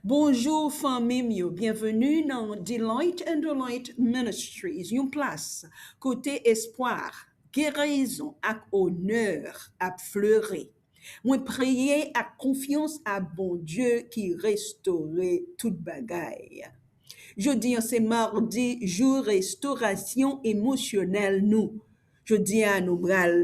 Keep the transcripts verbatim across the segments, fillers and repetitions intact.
Bonjou fanmi m yo, byenveni nan Delight and Delight Ministries, yon plas kote espwa, gerezon ak onè ap fleri. Mwen priye ak konfyans a Bondye ki restore tout bagay. Jodi a se madi, jou restorasyon emosyonèl nou. Jodi a nou pral,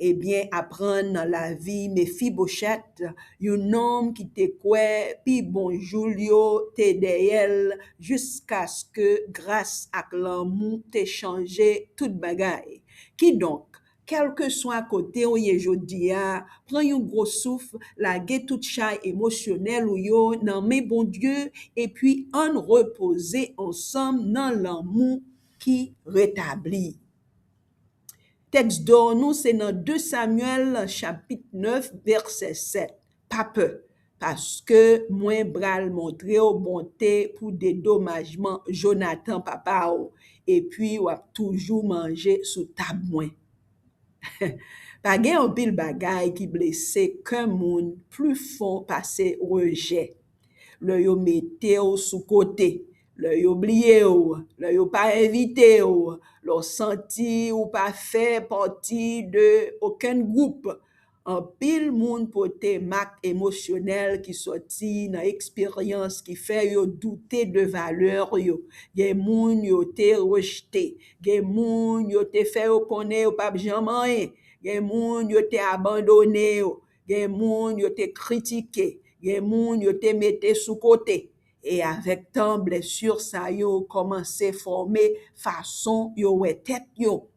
ebyen, aprann nan lavi Mefibochèt, yon nonm ki te kwè pi bon jou l yo te dèyè l, jiskaske gras ak lanmou te chanje tout bagay. Kidonk, kèlkeswa kote w ye jodi a, pran yon gwo souf, lage tout chay emosyonèl ou yo nan men Bondye, epi ann repoze ansanm nan lanmou ki retabli. Tèks dò nou se nan de Samyèl chapit nèf vèsè sèt. Pa pè, paske mwen pral montre w bonte pou dedomajman Jonatan papa w, epi w ap toujou manje sou tab mwen. Pa gen anpil bagay ki blese kè moun pli fon pase rejè. Lè yo mete w sou kote, lè yo bliye w, lè yo pa envite w, lè w santi ou pa fè pati de okenn gwoup. Anpil moun pote mak emosyonèl ki soti nan eksperyans ki fè yo doute de valè yo. Gen moun yo te rejte, gen moun yo te fè yo konnen yo p ap janm anyen, gen moun yo te abandone yo, gen moun yo te kritike, gen moun yo te mete sou kote. E avèk tan, blesi sa yo kòmanse fòme fason yo wè tèt yo.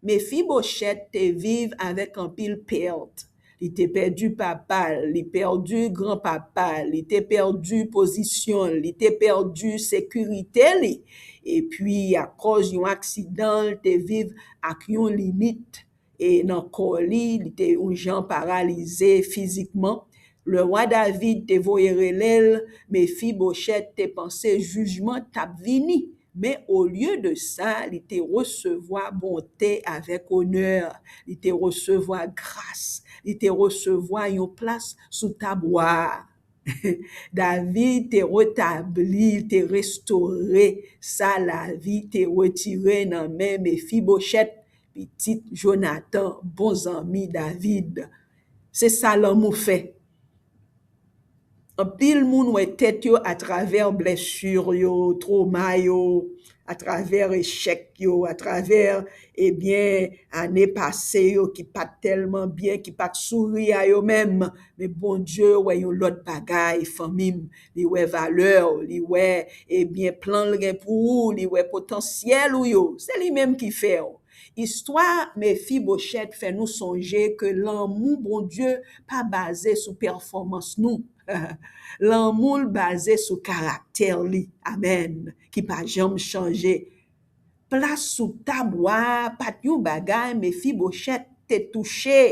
Mefibochèt te viv avèk anpil pèt. Li te pèdi papa l, li pèdi granpapa l, li te pèdi pozisyon l, li te pèdi sekirite li. Epi, akòz yon aksidan, l te viv ak yon limit e nan kò li, li te yon jan paralize fizikman. Lewa David te voye rele l, Mefibochèt te panse jijman t ap vini. Men olye de sa, li te resevwa bonte avèk onè, li te resevwa gras, li te resevwa yon plas sou tab wa a. David te retabli, te restore sa lavi te retire nan men Mefibochèt, pitit Jonatan, bon zanmi David. Se sa lanmou fè. Anpil moun wè tèt yo atravè blesi yo, twoma yo, atravè echèk yo, atravè, ebyen, ane pase yo ki pa t tèlman byen, ki pa t souri a yo menm. Men Bondye wè yon lòt bagay, fanmi m. Li wè valè w, li wè, ebyen, plan l gen pou ou, li wè potansyèl ou yo. Se li menm ki fè w. Istwa Mefibochèt fè nou sonje ke lanmou Bondye pa baze sou pèfòmans nou. Lanmou l baze sou karaktè li. Amèn. Ki pa janm chanje. Plas sou tab wa a pa t yon bagay Mefibochèt te touche.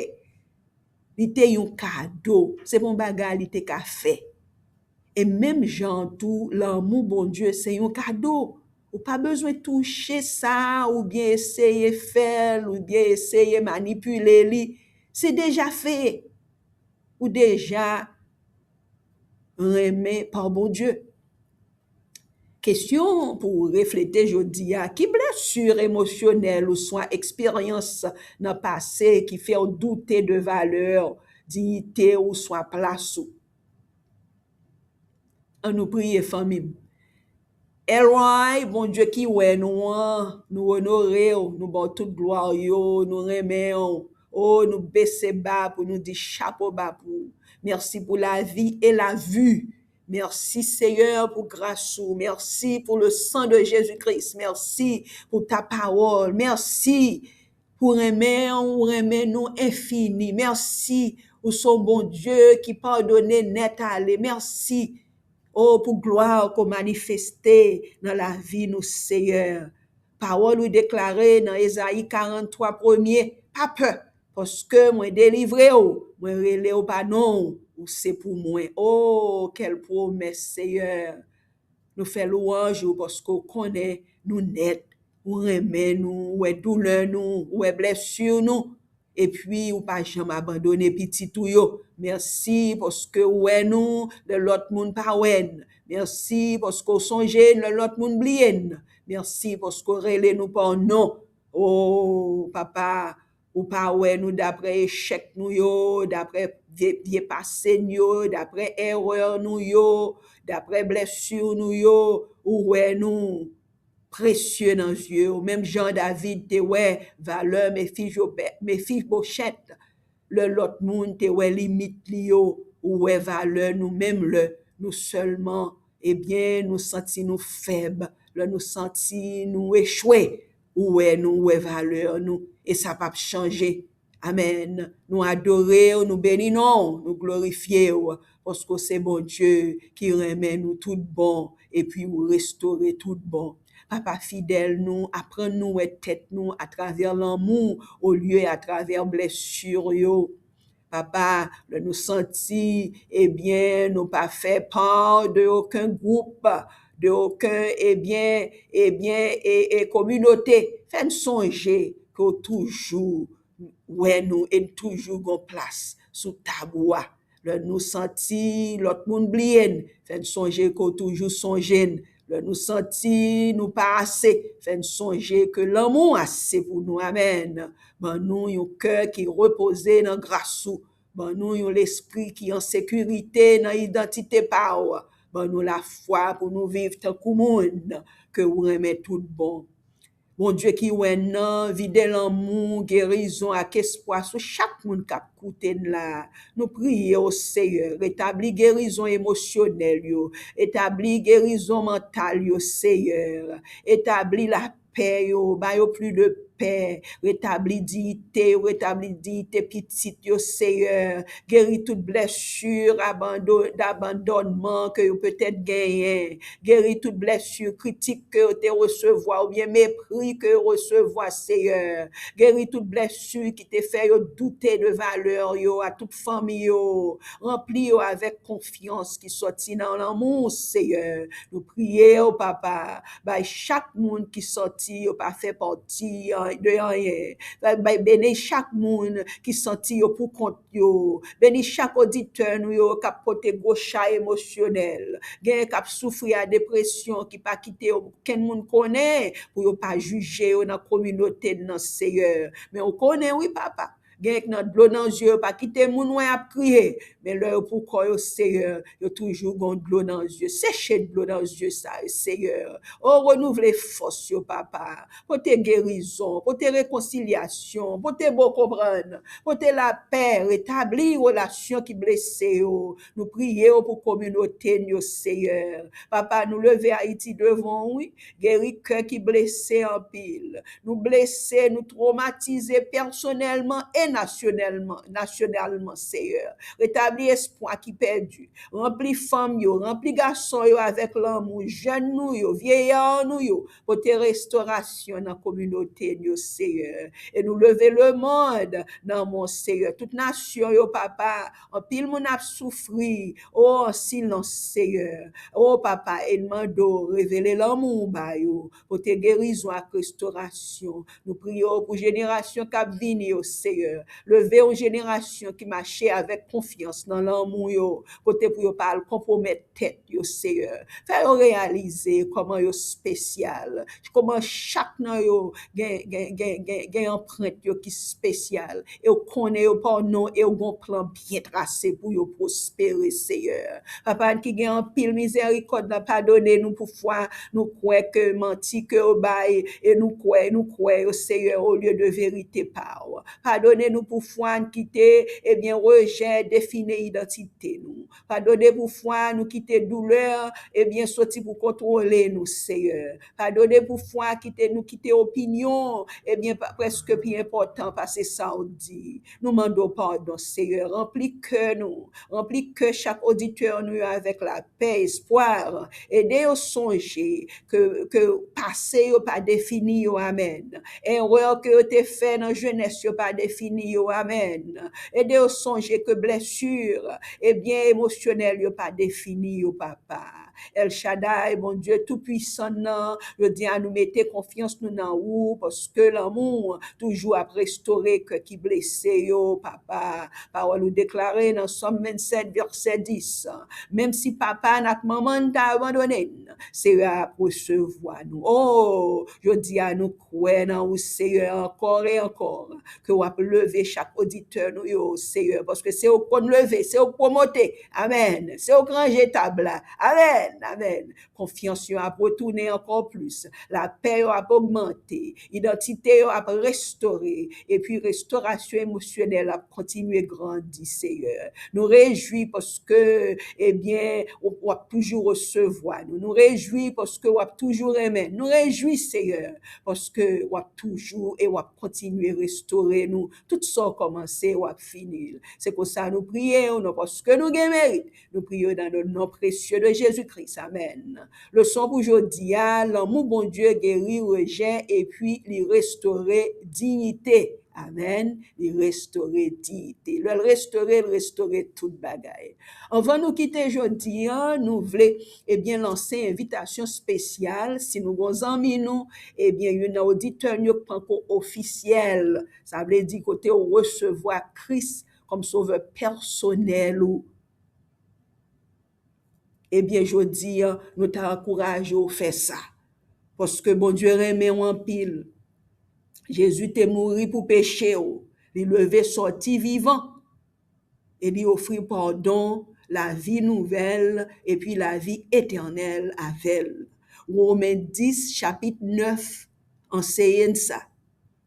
Li te yon kado. Se pa yon bagay li te ka fè. E menm jan an tou, lanmou Bondye se yon kado. Ou pa bezwen touche sa, oubyen eseye fè l, oubyen eseye manipile li. Se deja fè. Ou deja renmen pa Bondye. Kesyon pou w reflete jodi a, ki blesi emosyonèl oswa eksperyans nan pase ki fè w doute de valè, diyite oswa plas ou? Ann nou priye, fanmi m. Elroy, Bondye ki wè nou an, nou onore w, nou ba w tout glwa yo, nou renmen w. O, nou bese ba pou nou di chapo ba pou ou. Mèsi pou lavi e lavi. Mèsi, Seyè, pou gras ou. Mèsi pou le sang de Jésus-Christ. Mèsi pou ta pawòl. Mèsi pou renmen ou renmen nou enfini. Mèsi, ou se yon Bondye ki padone nèt ale. Mèsi, o, pou glwa ke w manifeste nan lavi nou, Seyè. Pawòl ou deklare nan Ezayi karanntwa premye, pa pè, paske mwen delivre w, mwen rele w pa non w, ou se pou mwen. O, kèl pwomès, Seyè! Nou fè lwanj ou paske w konnen nou nèt, ou renmen nou, ou wè doulè nou, ou wè blesi nou. Epi ou pa janm abandone pitit ou yo. Mèsi paske ou wè nou lè lòt moun pa wè n. Mèsi paske ou sonje n lè lòt moun bliye n. Mèsi paske ou rele nou pa non. O papa, ou pa wè nou daprè echèk nou yo, daprè vye, vye pase n yo, daprè erè nou yo, daprè blesi nou yo, ou wè nou presye nan zye w. Menm jan David te wè valè Mefijobe- Mefibochèt, lè lòt moun te wè limit li yo, ou wè valè nou menm lè nou sèlman, ebyen, nou santi nou fèb, lè nou santi nou echwe, ou wè nou, ou wè valè nou, e sa p ap chanje. Amèn. Nou adore w, nou beni non w, nou glorifye w, paske w se Bondye ki renmen nou tout bon, epi ou restore tout bon. Papa fidèl nou, aprann nou wè tèt nou atravè lanmou, olye atravè blesi yo. Papa, lè nou santi, ebyen, nou pa fè pa de okenn gwoup, de okenn, ebyen, ebyen, e, e kominote, fè n sonje ke w toujou wè nou e n toujou gon plas sou tab ou a. Lè nou santi lòt moun bliye n, fè n sonje ke w toujou sonje n. Lè nou santi nou pa ase, fè n sonje ke lanmou ase pou nou. Amèn. Ban nou yon kè ki repoze nan gras ou. Ban nou yon lespri ki an sekirite nan idantite pa w. Ban nou lafwa pou nou viv tankou moun ke ou renmen tout bon. Bondye ki wè n nan, vide lanmou, gerizon ak espwa sou chak moun k ap koute n la. Nou priye w, Seyè, retabli gerizon emosyonèl yo, etabli gerizon mantal yo, Seyè, etabli lapè yo, ba yo plis de pè, retabli diyite yo, retabli diyite pitit yo, Seyè, geri tout blesi abando- dabandònman ke yo petèt genyen, geri tout blesi kritik ke yo te resevwa oubyen mepri ke yo resevwa, Seyè. Geri tout blesi ki te fè yo doute de valè yo a tout fanmi yo. Ranpli yo avèk konfyans ki sòti nan lanmou, Seyè. Nou priye w, Papa. Bay chak moun ki sòti, yo pa fè pati de anyen. Bay, beni chak moun ki santi yo pou kont yo. Beni chak oditè nou yo k ap pote gwo chay emosyonèl. Genyen k ap soufri a depresyon ki pa kite okenn moun konnen pou yo pa jije yo nan kominote n nan, Seyè. Men ou konnen wi, Papa. Genyen k nan dlo nan zye yo, pa kite moun wè y ap kriye. Men lè yo pou kò yo, Seyè, yo toujou gon dlo nan zye. Seche dlo nan zye sa yo, Seyè. O, renouvle fòs yo, Papa. Pote gerizon, pote rekonsilyasyon, pote bon konprann, pote lapè, retabli relasyon ki blese yo. Nou priye w pou kominote n yo, Seyè. Papa, nou leve Ayiti devan w, wi. Geri kè ki blese anpil. Nou blese, nou twomatize pèsonèlman e nasyonèlman, nasyonalman, Seyè. Retabli espwa ki pèdi. Ranpli fanm yo, ranpli gason yo avèk lanmou, jèn nou yo, vyeyè nou yo, pote restorasyon nan kominote n yo, Seyè. E nou leve lemonn nan men w, Seyè. Tout nasyon yo, Papa, anpil moun ap soufri, o, an silans, Seyè. O, Papa, e n mande w revele lanmou w ba yo, pote gerizon ak restorasyon. Nou priye w pou jenerasyon k ap vini yo, Seyè. Leve yon jenerasyon ki mache avèk konfyans nan lanmou yo, kote pou yo pa al konpwomèt tèt yo, Seyè. Fè yo reyalize kòman yo espesyal, kòman chak nan yo gen, gen, gen, gen, gen anprent yo ki espesyal. E w konnen yo pa w non, e w gen yon plan byen trase pou yo pwospere, Seyè. Papa n ki gen anpil mizèrikòd la, padone nou pou fwa nou kwè ke manti ke yo bay, e nou kwè, nou kwè yo, Seyè, olye de verite pa w. Padone nou pou fwa n kite, ebyen, rejè define idantite nou. Padone pou fwa nou kite doulè, ebyen, soti pou kontwole nou, Seyè. Padone pou fwa kite nou kite opinyon, ebyen, pa- prèske pi enpòtan pase sa w di. Nou mande w padon, Seyè. Ranpli kè nou, ranpli kè chak oditè nou yo avèk lapè, espwa. Ede yo sonje ke, ke pase yo pa defini yo, amèn. Erè ke yo te fè nan jenès yo pa defini yo, amèn. Ede yo sonje ke blesi, ebyen, emosyonèl yo pa defini yo, Papa. El Shaddai, Bondye toupwisan nan, jodi a nou mete konfyans nou nan ou, paske lanmou toujou ap restore kè ki blese yo, papa. Pawòl ou deklare nan Sòm vennsèt, vèsè dis, menm si papa n ak manman n ta abandone n, Seyè a ap resevwa nou. O, jodi a nou kwè nan ou, Seyè, ankò e ankò, ke w ap leve chak oditè nou yo, Seyè, paske se ou k konn leve, se ou k pwomote. Amèn. Se ou k ranje tab la. Amèn, amèn. Konfyans yo ap retounen ankò plis. Lapè yo ap ogmante. Idantite yo ap restore. Epi restorasyon emosyonèl ap kontinye grandi, Seyè. Nou rejwi paske, ebyen, w, w ap toujou resevwa nou. Nou rejwi paske w ap toujou renmen. Nou rejwi, Seyè, paske w ap toujou e w ap kontinye restore nou. Tout sa w kòmanse, w ap fini l. Se konsa nou priye w, non paske nou gen merit. Nou priye w nan le non presye de Jezi Kris. Amèn. Leson pou jodi a, lanmou Bondye geri rejè epi li restore diyite. Amèn. Li restore diyite. Lè l restore, l restore tout bagay. Anvan nou kite jodi a, nou vle, ebyen, lanse envitasyon espesyal. Si nou gon zanmi nou, ebyen, youn nan oditè nou yo k panko ofisyèl, sa vle di kote w resevwa Kris kòm sovè pèsonèl ou, ebyen, jodi a, nou ta ankouraje w fè sa. Paske Bondye renmen w anpil. Jezi te mouri pou peche w. Li leve sòti vivan. E li ofri w padon, lavi nouvèl, epi lavi etènèl avè l. Women dis, chapit nèf, anseye n sa.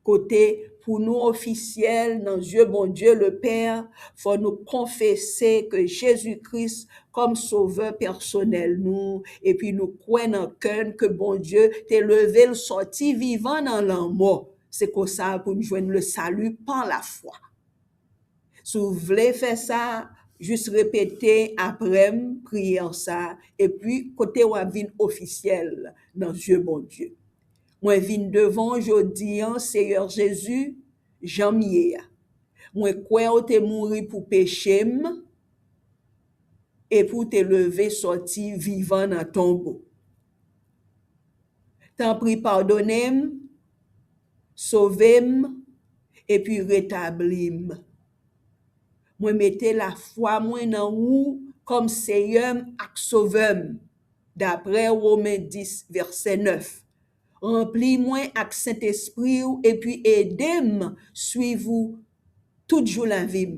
Kote pou nou ofisyèl nan zye Bondye Lepè, fò nou konfese ke Jezi Kris kòm sovè pèsonèl nou, epi nou kwè nan kè n ke Bondye te leve l sòti vivan nan lanmò. Se konsa pou n jwenn le salut par la foi. Si w vle fè sa, jis repete apre m priyè sa, epi kote w ap vin ofisyèl nan zye Bondye. Mwen vin devan w jodi a, Seyè Jezi, jan m ye a. Mwen kwè w te mouri pou peche m, epi w te leve sòti vivan nan tonbo. Tanpri, padone m, sove m, epi retabli m. Mwen mete lafwa mwen nan ou kòm Seyè m ak Sovè m, dapre Women dis, vèsè nèf. Ranpli mwen ak Sentespri w epi ede m swiv ou tout jou lavi m.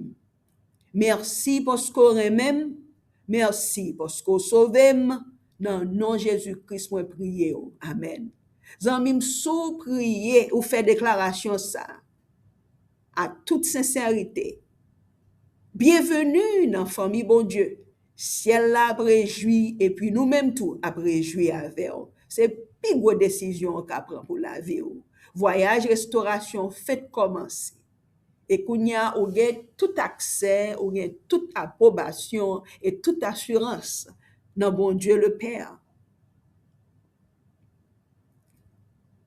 Mèsi paske w renmen m. Mèsi paske w sove m. Nan non Jezi Kris mwen priye w. Amèn. Zanmi m, si w priye, ou fè deklarasyon sa a ak tout sensèrite, byenveni nan fanmi Bondye. Syèl la ap rejwi, epi nou menm tou ap rejwi avè w. Se pi gwo desizyon w ka pran pou lavi w. Vwayaj restorasyon fenk kòmanse. E kounye a, ou gen tout aksè, ou gen tout apwobasyon e tout asirans nan Bondye Lepè.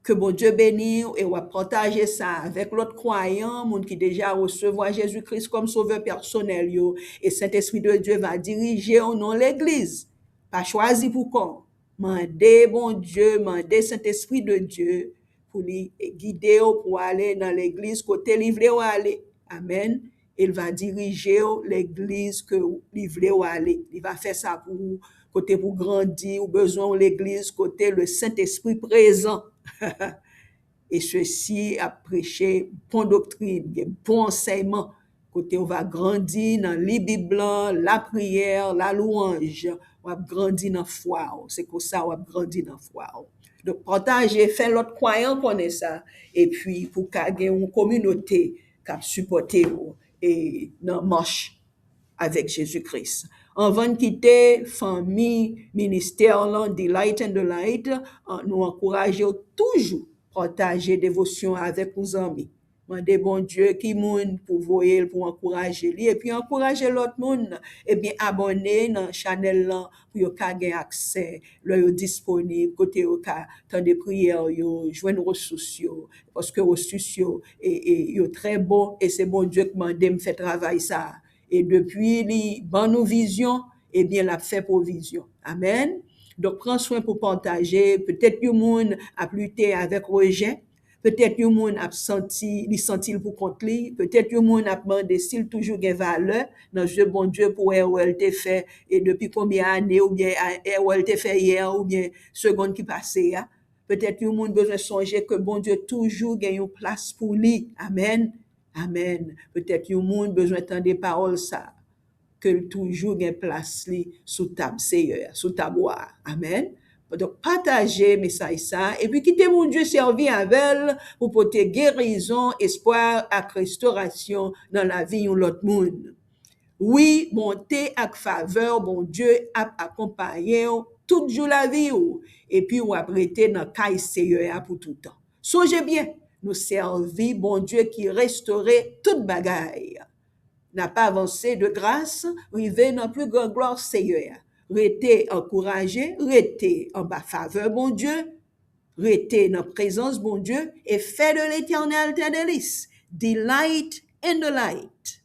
Ke Bondye beni w e w ap pataje sa avèk lòt kwayan, moun ki deja resevwa Jezi Kris kòm sovè pèsonèl yo, e Sentespri de Dye va dirije w nan legliz. Pa chwazi pou kò w. Mande Bondye, mande Sentespri de Dye pou li gide w pou w ale nan legliz kote li vle w ale. Amèn. E l va dirije w legliz ke li vle w ale. Li va fè sa pou ou, kote pou grandi, ou bezwen yon legliz kote le Sentespri prezan. E sesi ap preche bon doktrin, gen bon ansèyman, kote w va grandi nan li Bib lan, lapriyè, lalouwanj, w ap grandi nan fwa w. Se konsa w ap grandi nan fwa w. Donk, pataje, fè lòt kwayan konnen sa, epi pou ka gen yon kominote k ap sipòte w e nan mach avèk Jezi Kris. Anvan n kite fanmi ministè lan, Delight and the Light, an, nou ankouraje w toujou pataje devosyon avèk yon zanmi. Mande Bondye ki moun pou voye l pou ankouraje li, epi ankouraje lòt moun, ebyen, abòne nan chanèl lan pou yo ka gen aksè lè yo disponib, kote yo ka tande priyè yo, jwenn resous yo, paske resous yo, e, e, yo trè bon, e se Bondye k mande m fè travay sa a. E depi li ban nou vizyon, ebyen, l ap fè pwovizyon. Amèn. Donk, pran swen pou pataje. Petèt yon moun ap lite avèk rejè. Petèt yon moun ap santi, li santi l pou kont li. Petèt yon moun ap mande si l toujou gen valè nan zye Bondye pou erè l te fè, e depi konbyen ane, oubyen erè l te fè yè, oubyen segonn ki pase a. Petèt yon moun bezwen sonje ke Bondye toujou gen yon plas pou li. Amèn. Amèn. Petèt yon moun bezwen tande pawòl sa, ke l toujou gen plas li sou tab Seyè a, sou tab wa a. Amèn. Donk, pataje mesaj sa a, epi kite Bondye sèvi avè l pou pote gerizon, espwa ak restorasyon nan lavi yon lòt moun. Wi, bonte ak favè Bondye ap akonpaye w tout jou lavi w, epi w ap rete nan kay Seyè a pou toutan. Sonje byen, nou sèvi Bondye ki restore tout bagay. N ap avanse de gras, rive nan pli gran glwa Seyè a. Rete ankouraje, rete anba favè Bondye, rete nan prezans Bondye e fè de Letènèl tè delis. Delight in the light.